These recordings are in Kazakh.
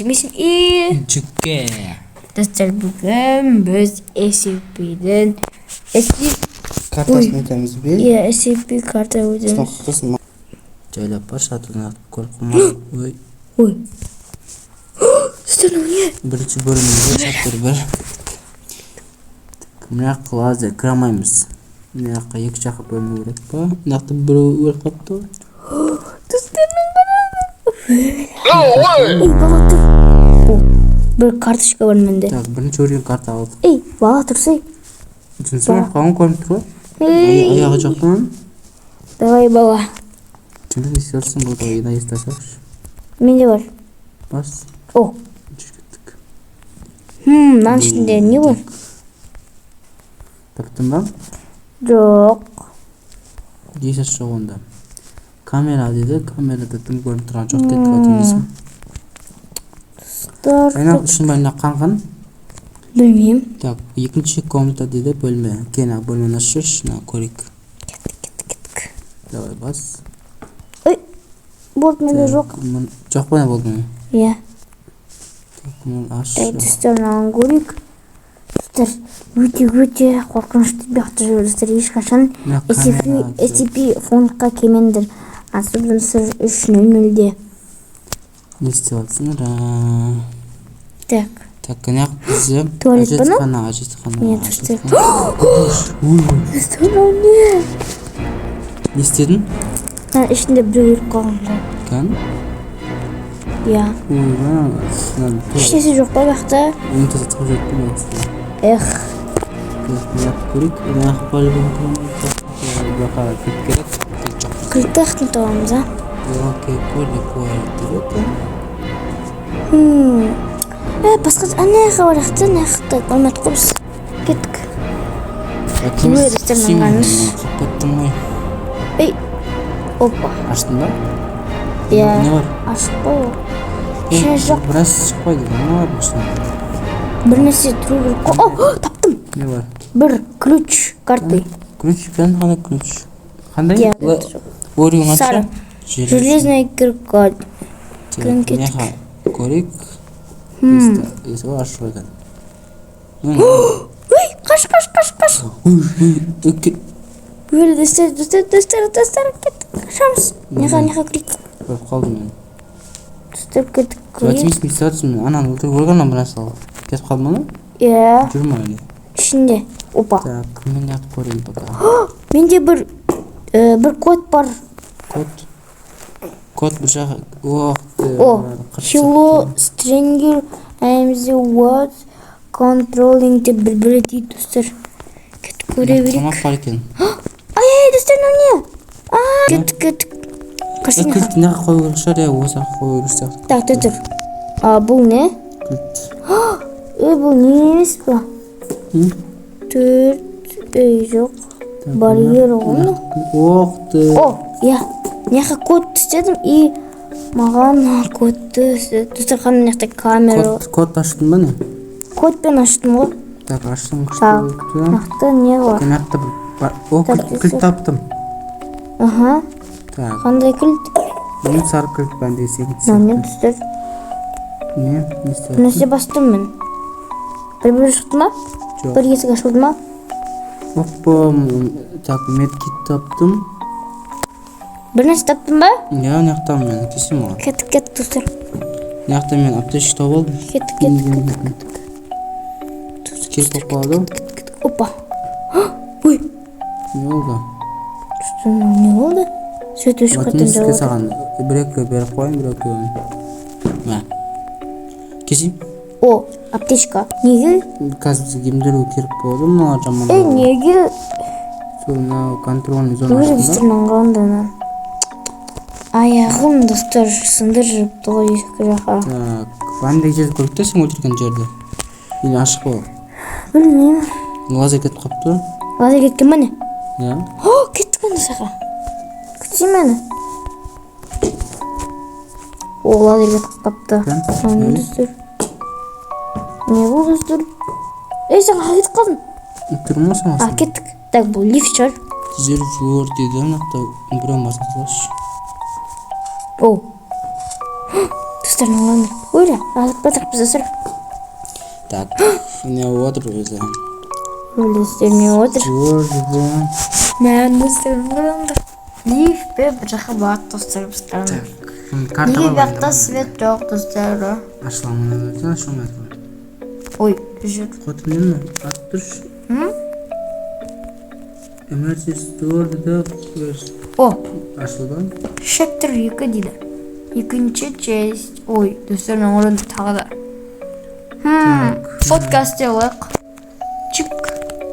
Ватимисин и Жүкке. Достар, бүгін біз SCP-ден SCP Картасын өтеміз бе? Иә, SCP карта өтеміз. Сосын Жайлап бар, шатырын атып көріп қалма. Ой, Ой. Достар, мынау не? Бірінші бөлімінде chapter 1. Мына жаққа лазер кіре алмаймыз. Мына жаққа екі жаққа бөліну керек па? Мына жақта біреу өліп қалыпты ғой. Достар, мынаны қараңдар. Ей, бала тұр. О, бір карточка бар менде. Так, бірінші өлген карта алдық. Ей, бала тұрсай. Жынысы өліп қалған көрініп тұр ғой. Ей, Аяғы жоқ па оның? Давай, бала. Жынды не істеп жатырсың? Болды ғой, енді ұстасайықшы. Менде бар. Бас. О, Жүр, кеттік. Мынаның ішінде не бар? Таптың ба? Жоқ. Ешқайсы жоқ онда. Камера дейді, камерада дым көрініп тұрған жоқ. Кеттік, өтеміз. Достар, Айна ішін бәріне қанған. білмеймін. Так, екінші комната дейді, бөлме. Кел, ана бөлмені ашып жіберші, мына көрейік. Кеттік, кеттік, кеттік. Давай, бас. Ой, болды, менде жоқ. Жоқ па, не болды ма? Иә. Так, мұны аш. Ей, достар, мынаны көрейік. Достар, өте өте қорқынышты бұяқта жүр, достар, ешқашан Мына SCP, камера. SCP фондқа келмеңдер. Особенно 3.00-де. Не істеп жатсың? Ра. Так, Так, мына жақ бізде Туалет па мынау? әжетхана, әжетхана. Не, достар. Әжетхана. Ой, Достар, мынау не? не істедің? Мына ішінде біреу өліп қалған ғой. Кән? Иә. Ойбай, мына Ешнәрсе жоқ па бұяқта? Унитазға тығып жіберіпті мен осыны. Эх, Так, мына жақты көрейік. Мына жаққа по-любому кіре алмаймыз. Бұл жаққа кілт керек. Кілт жоқ. Кілтті ақтан табамыз, а? Окей, көрдік, көрдік. Е, басқа ана жаққа барайық та, ана жақта көрмедік қой біз. Кеттік. Ой, достар, мынаны қараңыз. Қалып кеттім ғой. Ей, опа. Аштың ба? Иә. Не бар? Ашық қой ол. Ей, Ешнәрсе жоқ. біраз шықпайды. Не бар ішінде? Бір нәрсе тұру керек қой. О, таптым. Не бар? Бір ключ карты. Ключ, екен қандай ключ? Қандай? Иә, Уровень қанша? Сары. Железный. Железная кирка. Так, Кім, кеттік. мына жаққа көрейік. Есік ашық екен. Ой, қаш, қаш, қаш, қаш. Ой, ой, өке. Өлі, достар, достар, достар, достар, кеттік. Қашамыз. Неға, неға кірейік. Көріп қалдым мен. Достар, кеттік, көрейік. Ватимис, не істеп жатырсың? Мен ананы өлтіріп көрген, ана бір нәрсе алып. Кетіп қалды ма анау? Иә, Жүр ма әлі? Ішінде. Опа. Так, мен мына жақты көрейін пока. Менде бір код бар. Код. Код бір жағы. Ох ты. О, "Hello, stranger, I'm the what controlling" деп бір бірі дейді, достар. Кеттік, көре берейік. Тамақ бар екен. Ай, ай, достар, мынау не? А, кеттік, кеттік. Қашан? Кілт мына жаққа қою керек шығар, иә, осы жаққа қою керек сияқты. Так, тұр, тұр. А, бұл не? Кілт. Ей, бұл не емес па? М? Төрт, ей, жоқ. Так, Барьер ғой мынау. Ох ты. О, иә. Мына жаққа код істедім и маған кодты істеді. Достар, қандай, мына жақта камера. Код аштың ба, не? Кодпен аштым ғой. Так, аштың, күшті Так, болыпты. мына жақта не бар? Мына жақта бір бар. О, Так, кілт, кілт таптым. Аха, Так, қандай кілт? мен сары кілт бәнде сегіз. Мынау не, достар? Не? Не істеп? Бір нәрсе бастым мен. Бір бір шықты ма? Жоқ. Бір есік ашылды ма? Опа, так, медкит таптым. Бір нәрсе таптың ба? Иә, мына жақтан мен кесем оған. Кеттік, кеттік, достар. Мына жақта мен аптечка тауып алдым. Кеттік, кеттік, кеттік. Керек болып қалады. Кеттік. Опа. Ой, Не болды? достар, мынау не болды? Свет өшіп қайтадан Математика жабылды. Саған бір екі беріп қояйын, бір екеуін. Мә. Кесейін. О, аптечка. Неге? Қазір бізге емделу керек болады, мыналар жаман. Ей, неге? Сол мынау контрольный зона Өзі аштым ба? достар, мынаны қараңдар, мынаны. Аяғым, достар, сындырып жіберіпті ғой екі жаққа. Так, андай жерді көрдік те, сен өлтірген жерді. Или ашық па ол? Білмеймін. Лазер кетіп қалыпты. Лазер кеткен ба, не? Иә. О, кеттік ана жаққа. Күтсей мені. О, лазер кетіп қалыпты. Кән? Мынау не, достар? Не бұл, достар? Ей, сен қаяққа кетіп қалдың? Тұрмын ғой сен А, қасында. кеттік. Так, бұл лифт шығар. Жер флор дейді, мына жақта біреуін баса салшы. О, достар, мынаны. Ой, алып жатырмыз, достар. Так, не болып отыр өзі? Достар, не отыр? Өзі. Мә, достар, қараңдар. Лифт пе, бір жаққа барады, достар, біз, қараңдар. Так, карта Неге бар. Бұл жақта свет жоқ, достар? Ашыла ма? Ашылмайды ғой. Ой, жүр. Қотын ме? Атып тұршы. М? Emergency store дейді. О, Ашылды. Chapter 2 дейді. Екінші часть. Ой, достар, мына орында тағы да. Так. Подкаст деп алайық. Чик,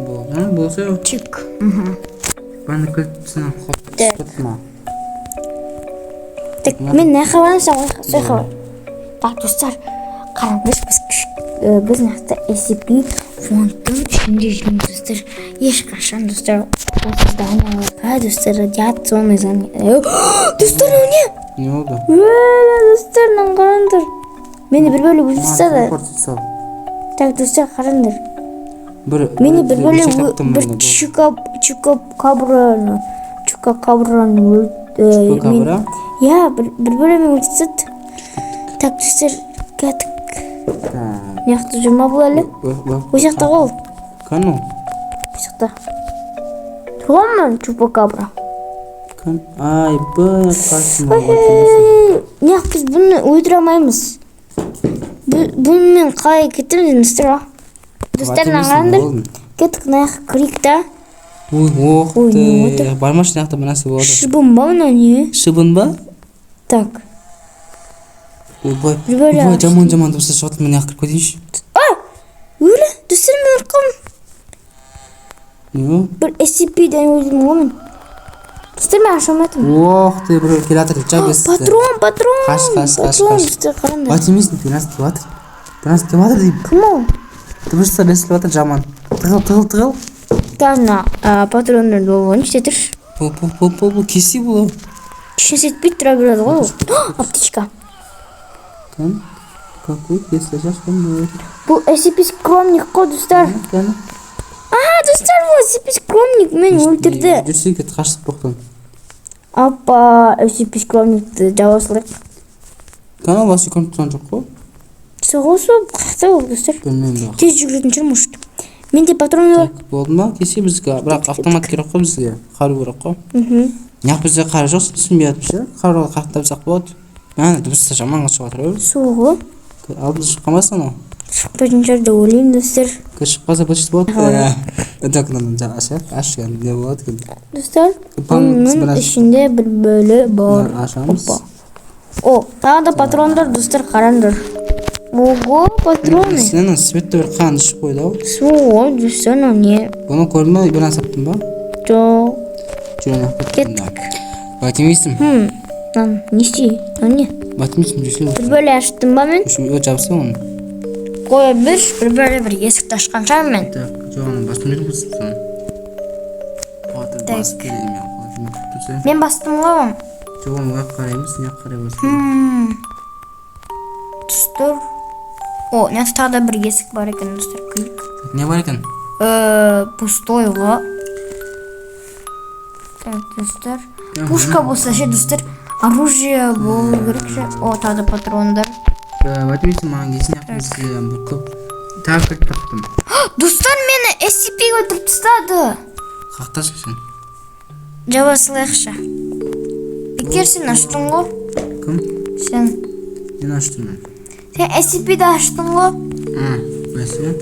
Болды. Болса, чик. Мхм. баны кілтісін Так. қойып ма? Так, мен мына жаққа барамын, сен сол жаққа бар. Так, достар, қараңдаршы, біз мына жақта SCP фондтың ішінде жүрміз, достар. Ешқашан, достар, осы зданияларға, достар, радиационный здание. Достар, мынау не? Не болды? Өлә, достар, мынаны қараңдар. Мені бір бөлек өлтіріп тастады. Телепорт сал. Так, достар, қараңдар. Бір Мені бір бөлек бөлшек таптым бір мен. чука чукакабраны чукакабраны. Чупакабра? Иә, бір бөлемен өлтіріп тастады. Так, достар, кеттік. Так. Мына жақта жүр ма бұл әлі? Ол жақта ғой ол. Кән ол? Ол жақта тұрған ма чупакабра? Кән? Ай, б, қашын. Мына біз бұны өлтіре алмаймыз. Бұнымен қалай кетеміз енді, достар, а? Достар, мына қараңдар, кеттік, мына жаққа кірейік та. Ой, ох Ой, не ты. Бармашы, мына жақта бір нәрсе болады. Шыбын ба мынау, не? Шыбын ба? Так. Ойбай. Бір бөле. Ойбай, жаман жаман дыбыстар шығып жатыр, мен мына жаққа кіріп кетейінші. А, өлі, достар, мен өліп қалдым. Не ол? Бір SCP-ден өлдім ғой мен, достар, мен аша алмай жатырмын. Ох ты, біреу келе жатыр, жап есікті. Патрон, патрон! Қаш, қаш, қаш, Патрон! қаш. Достар, қараңдар. Бат емессің, бір нәрсе келіп жатыр. Бір нәрсе келіп жатыр деймін. Кім ол? Дыбыстар естіліп жатыр жаман. Тығыл, тығыл, тығыл. Қазір мына патрондарды болғаншы істе тұршы. Бұл, бұл, бұл, бұл, бұл, кесе бұл. Ешнәрсе етпейді, тұра береді ғой ол. Аптечка. Кім? Какой кесе шашқан бұл? Бұл SCP скромник қой, достар. Кәні? А, достар, бұл SCP скромник мені өлтірді. Жүрсе, кет, қаштық боқтан. Апа, SCP скромникті жаба салайық. Кәні, ол вообще көрініп тұрған жоқ қой. Сол, сол қаяқта ол, достар? Білмеймін бірақ. Тез жүгіретін шығар, может. Менде патрон бар. Так, болды ма? Кесе бізге, бірақ автомат керек қой бізге. Қару керек қой. Неғып бізде қару жоқ, түсінбей жатырмын ше. Қару қаяқтан тапсақ болады? Мә, дыбысы жаман шығып жатыр ғой. Сол ғой. Алдымызда шығып қалмасын анау. Шықпайтын шығар деп ойлаймын, достар. Шығып қалса, быт болады. Так, мынаны ашайық, аш, енді не болады екен? Достар, оның ішінде бір бөлі бар. Мынаны ашамыз. Опа. О, тағы да патрондар, достар, қараңдар. Ого, патроны. Сен светті бір қан ішіп қойды ау. Сол ғой, достар, мынау не? Бұны көрдің ба? Бір нәрсе таптың ба? Жоқ. Жүр, ана. Кеттік. Бат емейсің. Мынаны не істей? Мынау не? Бат емейсің, жүрсе. Бір бөле аштым ба мен? Жабса оны. Қоя берші, бір бөле бір есікті ашқан шығармын мен. Так, жоқ, аны басып жүрмін соны. Батыр басып келемін мен. Тұрса. Мен бастым ғой оны. Жоқ, оны ояқ қараймыз, не қарай басып. Достар. О, мына жақта тағы да бір есік бар екен, достар. Кірейік. Не бар екен? Пустой ғой. Так, достар. Пушка болса ше, достар, оружие болу керек ше. О, тағы да патрондар. Бат емейсің, маған келсін, бізге бір көп. Тағы кілт таптым. Достар, мені SCP өлтіріп тастады. Қақтасың сен. Жаба салайықшы. Бекер сен аштың ғой. Кім? Сен. Мен аштым мен. Сен SCP-ді аштың ғой. Бәсе.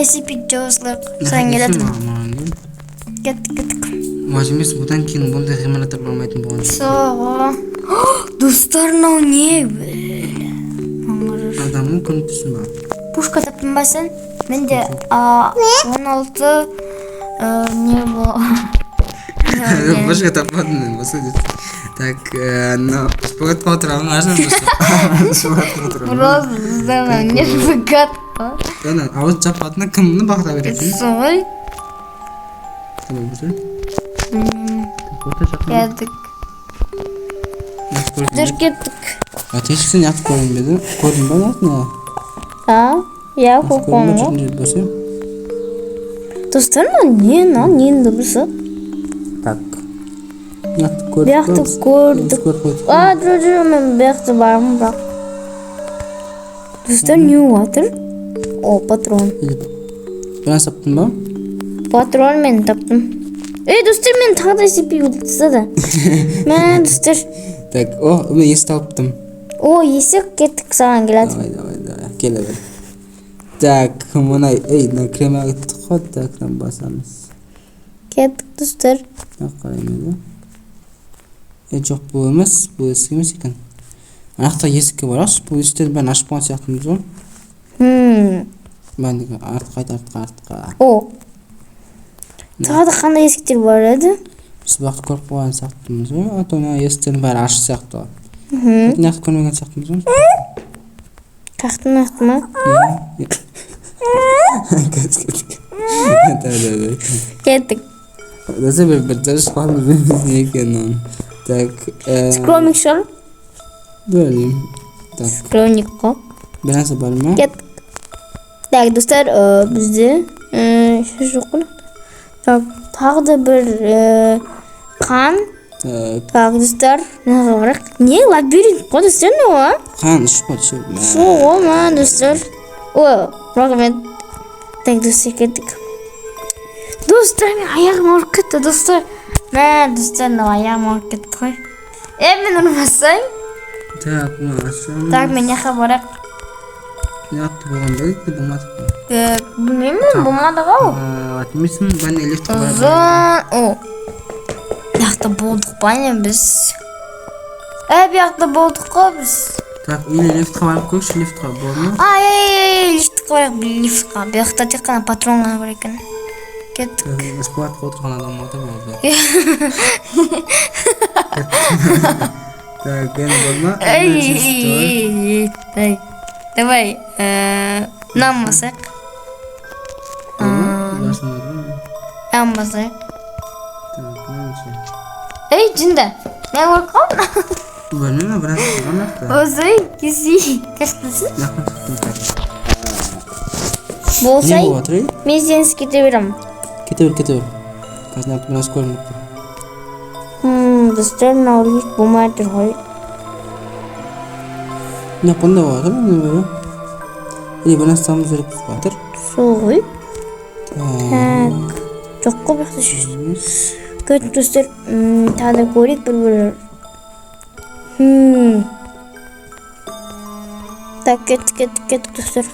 SCP жаба салайық. Саған келатырмын. Маған кел. Кеттік, кеттік. Бат емес, бұдан кейін бұндай ғимараттар болмайтын болған. Сол ғой. Достар, мынау не? Адамның көрініп тұрсың ба? Пушка таптың ба сен? Менде 16 не бол. Пушка таппадым мен, болса дейді. Так, ну, шпагатқа отырамын, ашамын. Шпагатқа отырамын. Просто знаю, не шпагат па. Ана, ауыз жаппадына кімні бақыта беретін? Солай. Давай, болса. Орта жаққа. Кеттік. Жүр, кеттік. Атешсің, неғып көрінбеді? Көрдің ба, не? А, иә, Көрдің ба, қорқамын ғой. жүргін болса? Достар, мынау не, мынау ненің дыбысы? Так. Неғып көрдік? Бұяқты көрдік. Көріп қойдық. А, жүр, жүр, мен бұяқты бармын бірақ. Достар, не болып жатыр? О, патрон. Или бір нәрсе таптың ба? Патрон мен таптым. Ей, достар, мен тағы да SCP өлтіріп тастады. Мә, достар. Так, о, мен есік тауыптым. О, есік, кеттік, саған келеді. Давай, давай, давай, келе бер. Так, мына, ей, мына кіре кеттік қой. Так, мынаны басамыз. Кеттік, достар. Мына қараймыз да. Е, жоқ, бұл емес, бұл есік емес екен. Ана жақта есікке барайықшы. Бұл есіктердің бәрін ашып қойған сияқтымыз ғой. Бәрін артқа айт, артқа, артқа. О. Тағы да қандай есіктер бар еді? Біз бұл жақты көріп қойған сияқтымыз ғой. А то мына есіктердің бәрі ашық сияқты. Мына жақты көрмеген сияқтымыз ғой. Қаяқтан ақты ма? Иә. Кеттік. Да, да, да. Кеттік. Достар, бір дұрыс қаламыз, білмейміз не екенін оның. Так, Скромник шығар. Білмеймін. Так, Скромник қой. бір нәрсе бар ма? Кеттік. Так, достар, бізде сөз жоқ қой. Так, тағы да бір қан. Так, Так, достар, мынаға барайық. Не, лабиринт қой, достар, мынау, а? Қан ішіп қой, ше. Сол ғой, мә, достар. О, рахмет. Так, достар, кеттік. Достар, мен аяғым ауырып кетті, достар. Мә, достар, мынау аяғым ауырып кетті ғой. Е, мен ұрмасаң. Так, мына ашамыз. Так, мен жаққа барайық. Мына жақта болған ба еді, болмады па? Білмеймін, болмады ғой. Атмайсың, бәріне лифтке барып. Ұзын. О. Бұл жақта болдық па не біз? Ә, бұл жақта болдық қой біз. Так, или лифтке барып көрейікші, лифтке болды ма? Ай, ай, ай, лифтке барайық, лифтқа. Бұл жақта тек қана патрон ғана бар екен. Кеттік. Складқа отырған адам отыр болды. Так, енді болды ма? Ай, так. Давай, мынаны басайық. Басылмады ма? Мынаны басайық. Так, мынанша. Ей, жынды. Мен өліп қалдым. Білмеймін, бір нәрсе болған жақта. Осы, кесі. Қаяқтасың? Мына жақтан шықтым, так. Не Болсай, болып жатыр, ей? мен сенсіз кете беремін. Кете бер, кете бер. Қазір мына жақта бір нәрсе көрініп тұр. Достар, мынау лифт болмай тұр ғой. Мына қандай болып жатыр, мына бәрі? Или бір нәрсе табуымыз керек болып жатыр. Сол ғой. Так, Так. Жоқ қой бұл жақта сөз. Кеттік, достар, тағы да көрейік бір бір. Так, кеттік, кеттік, кеттік, достар.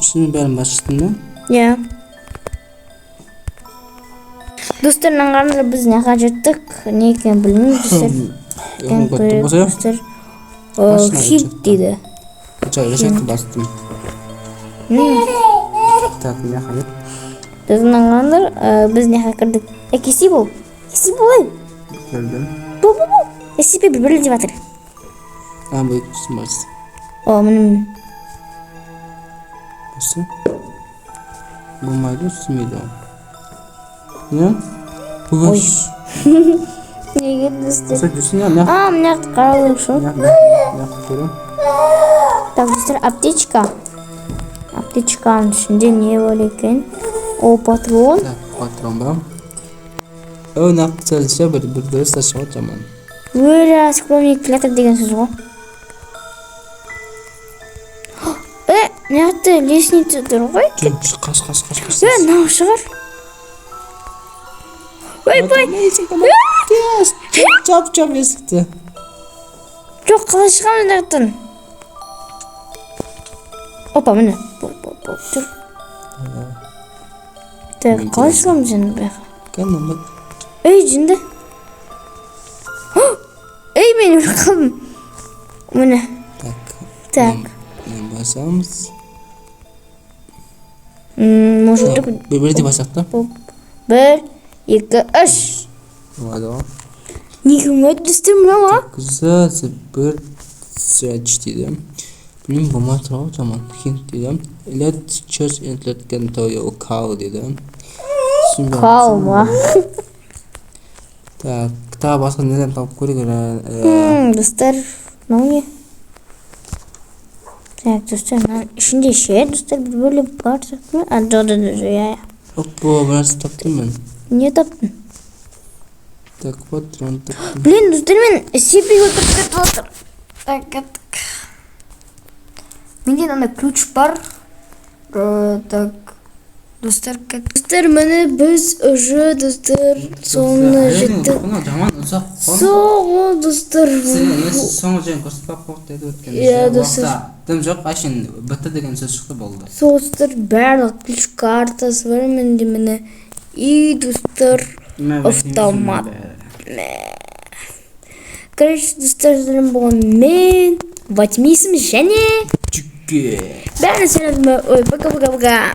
Шынымен бәрін басып шықтым ба? Иә. Достар, мына қараңыздар, біз мына жаққа жеттік. Не екенін білмеймін, достар. Ұйқым кетті. Болса, Достар. Машина Хит жетті. дейді. Жай, решетті бастым. Так, мына жаққа кет. Достар, мына қараңыздар, біз мына жаққа кірдік. Е, кесе бол. Кесе бол, ей. Кірдім. Бол, бол, бол. SCP бір бірлі деп жатыр. А, бұл екіншісін басты. О, міне, міне. Басты. Болмайды, түсінбейді ол. Не? Ой. Неге, достар? Болса, жүрсін, я, мына А, мына жақты қарау керек шығар. жақта, мына жақта көремін. Так, достар, аптечка. Аптечканың ішінде не бар екен? О, патрон. Так, патрон ба? О, мына жақта сәл ше, бір дыбыс та шығады жаман. Өлә, скромник келатыр деген сөз ғой. Е, мына жақта лестница тұр ғой. Жүр, жүр, қаш, қаш, қаш, қаш. Е, мынау шығар. Ойбай. Тез, жап, жап есікті. Жоқ, қалай шығамыз мына жақтан? Опа, міне. Бол, бол, бол, тұр. Так, қалай шығамыз енді бұл жаққа? Кәдімгі. Ей, жынды. Ей, мен өліп қалдым. Міне. Так. Так. Мына басамыз. Может, Бір бірде басақ та. 1, 2, 3. Болады ғой. Неге болмайды, достар, мынау, а? З, З, бір, З, үш дейді. Білмеймін, болмай тұр ғой жаман. Хинт дейді. Let choose and let can tell you cow дейді. Түсінбей Кау ма? Так, тағы басқа неден тауып көрейік. Достар, мынау не? Так, достар, мынаның ішінде ше, достар, бір бөлек бар сияқты ма? А, жоқ, жоқ, жоқ, иә, иә. Опа, бір нәрсе таптым мен. Не таптың? Так, патрон таптым. Блин, достар, мен SCP өлтіріп кетіп жатыр. Так, кеттік. Менде ана ключ бар. Так, достар, кеттік. Достар, міне, біз уже, достар, соңына жеттік. Мынау жаман ұзақ қой. Соңы, достар. Сен соңғы жерін көрсетпей ақ қойдық деді өткен. Иә, достар. Дым жоқ, әшейін бітті деген сөз шықты, болды. Сол, достар, барлық ключ картасы бар менде, міне. И, достар, автомат. Короче, достар, сіздермен болған мен, Ватмисім және Жүкке. бәріне сәлем. Ой, пока, пока, пока.